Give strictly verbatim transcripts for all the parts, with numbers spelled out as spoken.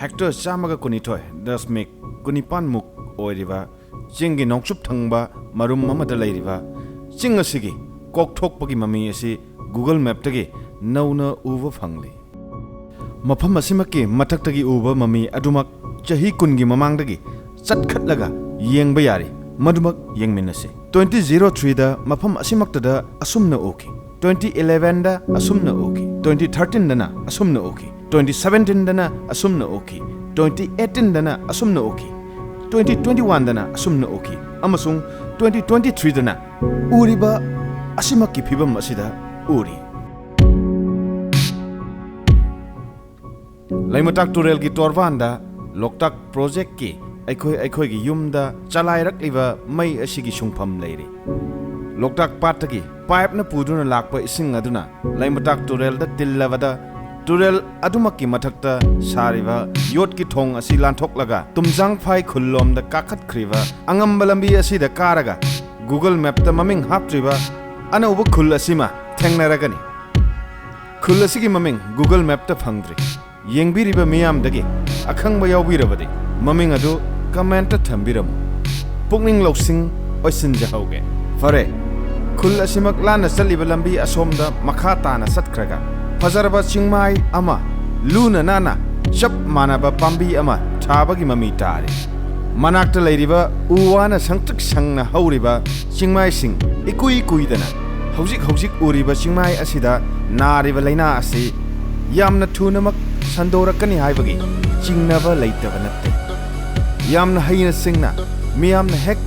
Hectare ꯆꯥꯝꯃꯒ ꯀꯨꯟꯅꯤꯊꯣꯏ ꯗꯁꯃꯤꯛ ꯀꯨꯟꯅꯤꯄꯥꯟꯃꯨꯛ ꯑꯣꯏꯔꯤꯕ ꯆꯤꯡꯒꯤ ꯅꯣꯡꯆꯨꯞ ꯊꯪꯕ ꯃꯔꯨꯝ ꯑꯃꯗ ꯂꯩꯔꯤꯕ ꯆꯤꯡ ꯑꯁꯤꯒꯤ ꯀꯣꯛꯊꯣꯛꯄꯒꯤ ꯃꯃꯤ ꯑꯁꯤ Google ꯃꯦꯞꯇꯒꯤ ꯅꯧꯅ ꯎꯕ ꯐꯪꯂꯤ꯫ ꯃꯐꯝ ꯑꯁꯤꯃꯛꯀꯤ ꯃꯊꯛꯇꯒꯤ ꯎꯕ ꯃꯃꯤ ꯑꯗꯨꯃꯛ ꯆꯍꯤ ꯀꯨꯟꯒꯤ ꯃꯃꯥꯡꯗꯒꯤ ꯆꯠꯈꯠꯂꯒ ꯌꯦꯡꯕ ꯌꯥꯔꯤ꯫ ꯃꯗꯨꯃꯛ ꯌꯦꯡꯃꯤꯟꯅꯁꯤ꯫ Twenty zero threeꯗ ꯃꯐꯝ ꯑꯁꯤꯃꯛꯇꯗ ꯑꯁꯨꯝꯅ ꯎꯈꯤ꯫ Twenty elevenꯗ ꯑꯁꯨꯝꯅ ꯎꯈꯤ꯫ Twenty thirteenꯗꯅ ꯑꯁꯨꯝꯅ ꯎꯈꯤ꯫ Twenty seventeenꯗꯅ ꯑꯁꯨꯝꯅ ꯎꯈꯤ꯫ Twenty eighteenꯗꯅ ꯑꯁꯨꯝꯅ ꯎꯈꯤ꯫ Twenty twenty oneꯗꯅ ꯑꯁꯨꯝꯅ ꯎꯈꯤ꯫ ꯑꯃꯁꯨꯡ twenty twenty threeꯗꯅ ꯎꯔꯤꯕ ꯑꯁꯤꯃꯛꯀꯤ ꯐꯤꯕꯝ ꯑꯁꯤꯗ ꯎꯔꯤ꯫ ꯂꯩꯃꯇꯥꯛ ꯇꯨꯔꯦꯜꯒꯤ ꯇꯣꯔꯕꯥꯟꯗ ꯂꯣꯛꯇꯥꯛ ꯄ꯭ꯔꯣꯖꯦꯛꯀꯤ ꯑꯩꯈꯣꯏ ꯑꯩꯈꯣꯏꯒꯤ ꯌꯨꯝꯗ ꯆꯂꯥꯏꯔꯛꯂꯤꯕ ꯃꯩ ꯑꯁꯤꯒꯤ ꯁꯨꯡꯐꯝ ꯂꯩꯔꯤ꯫ ꯂꯣꯛꯇꯥꯛ ꯄꯥꯠꯇꯒꯤ ꯄꯥꯏꯞꯅ ꯄꯨꯗꯨꯅ ꯂꯥꯛꯄ ꯏꯁꯤꯡ ꯑꯗꯨꯅ ꯂꯩꯃꯇꯥꯛ ꯇꯨꯔꯦꯜꯗ ꯇꯤꯜꯂꯕꯗ, ꯇꯨꯔꯦꯜ ꯑꯗꯨꯃꯛꯀꯤ ꯃꯊꯛꯇ ꯁꯥꯔꯤꯕ ꯌꯣꯠꯀꯤ ꯊꯣꯡ ꯑꯁꯤ ꯂꯥꯟꯊꯣꯛꯂꯒ ꯇꯨꯝꯖꯥꯡꯐꯥꯏ ꯈꯨꯜꯂꯣꯝꯗ ꯀꯥꯈꯠꯈ꯭ꯔꯤꯕ ꯑꯉꯝꯕ ꯂꯝꯕꯤ ꯑꯁꯤꯗ ꯀꯥꯔꯒ Google ꯃꯦꯞꯇ ꯃꯃꯤꯡ ꯍꯥꯞꯇ꯭ꯔꯤꯕ ꯑꯅꯧꯕ ꯈꯨꯜ ꯑꯁꯤꯃ ꯊꯦꯡꯅꯔꯒꯅꯤ꯫ ꯈꯨꯜ ꯑꯁꯤꯒꯤ ꯃꯃꯤꯡ Google ꯃꯦꯞꯇ ꯐꯪꯗ꯭ꯔꯤ꯫ ꯌꯦꯡꯕꯤꯔꯤꯕ ꯃꯤꯌꯥꯝꯗꯒꯤ ꯑꯈꯪꯕ ꯌꯥꯎꯕꯤꯔꯕꯗꯤ ꯃꯃꯤꯡ ꯑꯗꯨ ꯀꯃꯦꯟꯠꯇ ꯊꯝꯕꯤꯔꯝꯃꯨ꯫ ꯄꯨꯛꯅꯤꯡ ꯂꯧꯁꯤꯡ ꯑꯣꯏꯁꯤꯟꯖꯍꯧꯒꯦ꯫ ꯐꯔꯦ, ꯈꯨꯜ ꯑꯁꯤꯃꯛ ꯂꯥꯟꯅ ꯆꯠꯂꯤꯕ ꯂꯝꯕꯤ ꯑꯁꯣꯝꯗ ꯃꯈꯥ ꯇꯥꯅ ꯆꯠꯈ꯭ꯔꯒ ꯐꯖꯔꯕ ꯆꯤꯡꯃꯥꯏ ꯑꯃ ꯂꯨꯅ ꯅꯥꯟꯅ ꯆꯞ ꯃꯥꯟꯅꯕ ꯄꯥꯝꯕꯤ ꯑꯃ ꯊꯥꯕꯒꯤ ꯃꯃꯤ ꯇꯥꯔꯤ꯫ ꯃꯅꯥꯛꯇ ꯂꯩꯔꯤꯕ ꯎ ꯋꯥꯅ ꯁꯪꯇ꯭ꯔꯤꯛ ꯁꯪꯅ ꯍꯧꯔꯤꯕ ꯆꯤꯡꯃꯥꯏꯁꯤꯡ ꯏꯀꯨꯏ ꯀꯨꯏꯗꯅ ꯍꯧꯖꯤꯛ ꯍꯧꯖꯤꯛ ꯎꯔꯤꯕ ꯆꯤꯡꯃꯥꯏ ꯑꯁꯤꯗ ꯅꯥꯔꯤꯕ ꯂꯥꯏꯅꯥ ꯑꯁꯤ ꯌꯥꯝꯅ ꯊꯨꯅꯃꯛ ꯁꯟꯗꯣꯔꯛꯀꯅꯤ ꯍꯥꯏꯕꯒꯤ ꯆꯤꯡꯅꯕ ꯂꯩꯇꯕ ꯅꯠꯇꯦ꯫ ꯌꯥꯝꯅ ꯍꯩꯅ ꯁꯤꯡꯅ ꯃꯤꯌꯥꯝꯅ ꯍꯦꯛ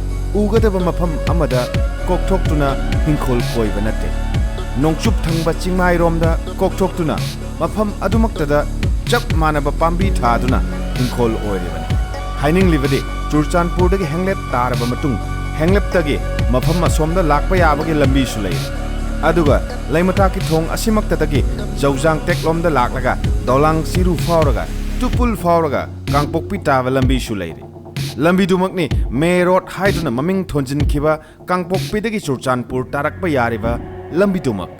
ꯎꯒꯗꯕ ꯃꯐꯝ ꯑꯃꯗ ꯀꯣꯛꯊꯣꯛꯇꯨꯅ ꯏꯪꯈꯣꯜ ꯀꯣꯏꯕ ꯅꯠꯇꯦ꯫ ꯅꯣꯡꯆꯨꯞ ꯊꯪꯕ ꯆꯤꯡꯃꯥꯏꯔꯣꯝꯗ ꯀꯣꯛꯊꯣꯛꯇꯨꯅ ꯃꯐꯝ ꯑꯗꯨꯃꯛꯇꯗ ꯆꯞ ꯃꯥꯟꯅꯕ ꯄꯥꯝꯕꯤ ꯊꯥꯗꯨꯅ ꯏꯪꯈꯣꯜ ꯑꯣꯏꯔꯤꯕꯅꯤ꯫ ꯍꯥꯏꯅꯤꯡꯂꯤꯕꯗꯤ ꯆꯨꯔꯆꯥꯟꯄꯨꯔꯗꯒꯤ ꯍꯦꯡꯂꯦꯞ ꯇꯥꯔꯕ ꯃꯇꯨꯡ ꯍꯦꯡꯂꯦꯞꯇꯒꯤ ꯃꯐꯝ ꯑꯁꯣꯝꯗ ꯂꯥꯛꯄ ꯌꯥꯕꯒꯤ ꯂꯝꯕꯤꯁꯨ ꯂꯩ꯫ ꯑꯗꯨꯒ ꯂꯩꯃꯇꯥꯛꯀꯤ ꯊꯣꯡ ꯑꯁꯤꯃꯛꯇꯗꯒꯤ ꯖꯧꯖꯥꯡ ꯇꯦꯛꯂꯣꯝꯗ ꯂꯥꯛꯂꯒ ꯗꯣꯂꯥꯡ ꯆꯤꯔꯨ ꯐꯥꯎꯔꯒ ꯇꯨꯄꯨꯜ ꯐꯥꯎꯔꯒ ꯀꯥꯡꯄꯣꯛꯄꯤ ꯇꯥꯕ ꯂꯝꯕꯤꯁꯨ ꯂꯩꯔꯤ꯫ ꯂꯝꯕꯤꯗꯨꯃꯛꯅꯤ ꯃꯦ ꯔꯣꯗ ꯍꯥꯏꯗꯨꯅ ꯃꯃꯤꯡ ꯊꯣꯟꯖꯤꯟꯈꯤꯕ ꯀꯥꯡꯄꯣꯛꯄꯤꯗꯒꯤ ꯆꯨꯔꯆꯥꯟꯄꯨꯔ ꯇꯥꯔꯛꯄ ꯌꯥꯔꯤꯕ ꯂꯝꯕꯤꯗꯨꯃꯛ꯫